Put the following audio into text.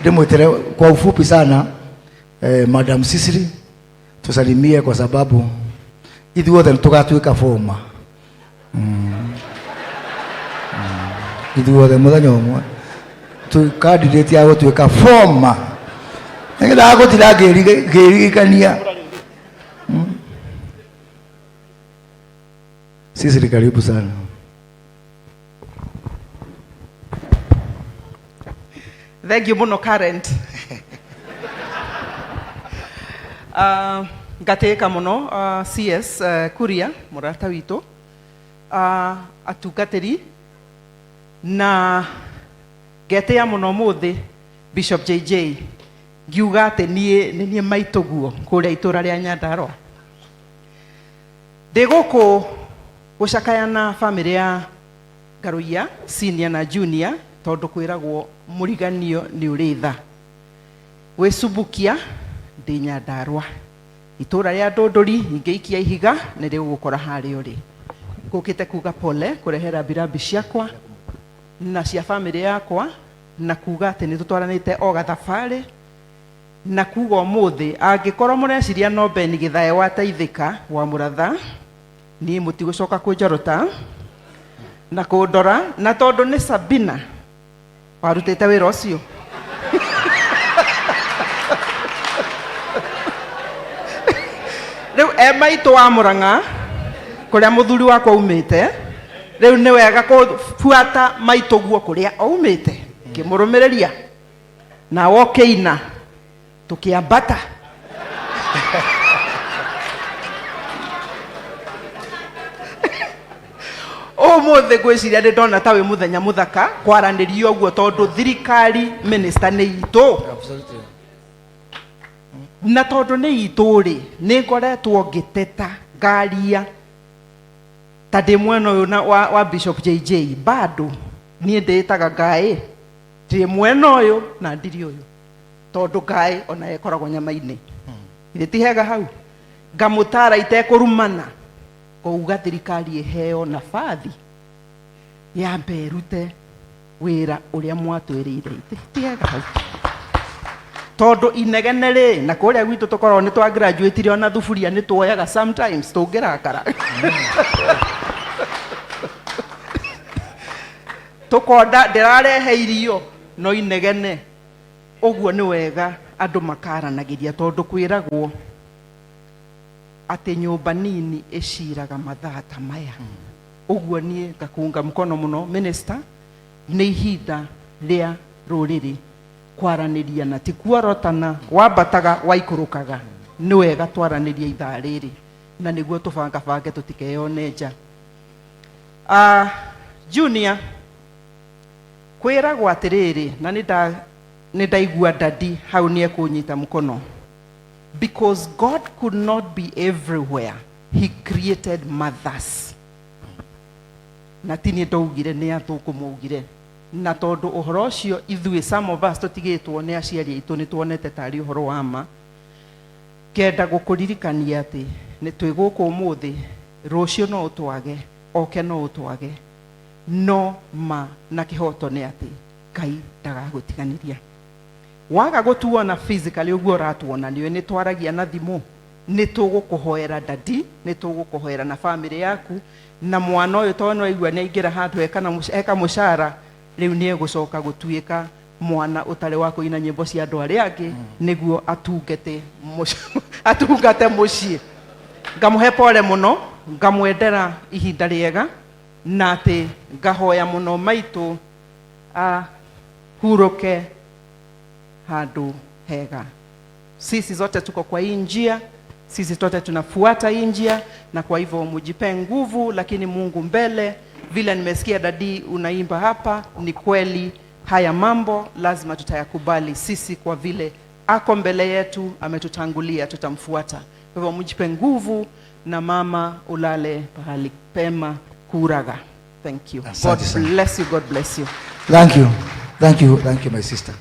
Ndimwitere kwa ufupi sana Madam Sisiri tusalimie kwa sababu ithuothe nitugatuika former. Ithuothe muthenya umwe tu candidate ya gutuika former nigetha gutira ngĩririkania. Sisiri, karibu sana. Thank you muno current. Ngatĩĩka mũno CS Kuria mũrata witũ, atungatĩri, na ngetĩĩa mũno mũthĩ Bishop JJ ngiuga atĩ niĩ nĩ niĩ maitũguo kũrĩa itũra rĩa Nyandarua. Ndĩ gũkũ gũcakaya na bamĩrĩ ya Ngaruiya senior na junior, tondũ kwĩragwo mũriganio nĩ ũrĩ tha. Gwĩcumbukia ndĩ Nyandarua, itũra rĩa Ndũndũri, ingĩikia ihiga nĩ rĩgũgũkora harĩa ũrĩ. Ngũkĩte kuga pole, kũrehe rambirambi ciakwa na cia bamĩrĩ yakwa, na kuga atĩ nĩ tũtwaranĩte o gathabarĩ, na kuga ũmũthĩ angĩkorwo mũreciria no Ben Gĩthae wateithĩka wa Mũratha, niĩ mũtigũcoka kũnjorota na kũndora, na tondũ nĩ Sabina warutĩte wĩra ũcio. Rĩu e maitũ wa Mũrang'a kũrĩa mũthuri wakwa aumĩte, rĩu nĩ wega kũbuata maitũ guo kũrĩa aumĩte, ngĩmũrũmĩrĩria nawe ũkĩina tũkĩambata. Ũmũthĩ ngwĩciria nĩ ndona ta wĩ mũthenya mũthaka kwaranĩria ũguo, tondũ thirikari minister nĩ itũ. Na tondũ nĩ itũ rĩ, nĩ ngoretwo ngĩteta ngaria ta ndĩ mwena ũyũ na wa Bishop JJ, bado niĩ ndĩĩtaga Ngai, ndĩ mwena ũyũ na ndiri ũyũ, tondũ Ngai ona ĩkoragwo nyama-inĩ. Githĩ ti hega hau? Ngamũtara itekũrumana, ngauga thirikari ĩheo nabathi yambe ĩrute wĩra ũrĩa mwatwĩrĩire. Ti hega hau? Tondũ inegene rĩ, na kũrĩa gwitũ tũkoragwo nĩ twa graduate ona thuburia nĩ tuoyaga sometimes tũngĩrakara tũkonda ndĩrarehe irio no inegene. Ũguo nĩ wega andũ makaranagĩria, tondũ kwĩragwo atĩ nyũmba nini ĩciraga mathaa ta maya. Ũguo niĩ ngakunga mkono mũno minister, nĩ ihinda rĩa rũrĩrĩ kwaranĩria na ti kuorotana, wambataga waikũrũkaga. Nĩ wega twaranĩrie ithaa rĩrĩ na nĩguo tũbangabange tũtikeyone nja. Junior, kwĩragwo atĩrĩrĩ, na nĩ ndaigua dadi hau nĩ ekũnyita mkono, because God could not be everywhere, he created mothers. Na ti niĩ ndaugire, nĩ athũngũ maugire. Na tondũ ũhoro ũcio ithuĩ some of us tũtigĩtwo nĩ aciari aitũ nĩ tuonete tarĩ ũhoro wa ma, ngenda gũkũririkania atĩ nĩ twĩ gũkũ ũmũthĩ, rũciũ no ũtwage, oke no ũtwage, no ma na kĩhoto nĩ atĩ Ngai ndagagũtiganĩria. Waga gũtuona physically ũguo ũratuona, nĩũĩ nĩ twaragia na thimũ, nĩ tũgũkũhoera dadi, nĩ tũgũkũhoera na bamĩrĩ yaku, na mwana ũyũ tondũ nĩ waigua nĩ aingĩra handũ eka mũcara, rĩu nĩ egũcoka gũtuĩka mwana ũtarĩ wa kũina nyĩmbo cia andũ arĩa angĩ, nĩguo atungate mũciĩ. Ngamũhe pole mũno, ngamwendera ihinda rĩega, na atĩ ngahoya mũno maitũ ahurũke handũ hega. Sisi zote tuko kwa hii njia, sisi zote tunafuata hii njia, na kwa hivyo mujipe nguvu, lakini Mungu mbele. Vile nimesikia dadi unaimba hapa, ni kweli haya mambo lazima tutayakubali sisi, kwa vile ako mbele yetu, ametutangulia, tutamfuata. Kwa hivyo mujipe nguvu, na mama ulale pahali pema kuraga. Thank you. Asante God sana. bless you. God bless you. Thank you. Thank you. Thank you, my sister.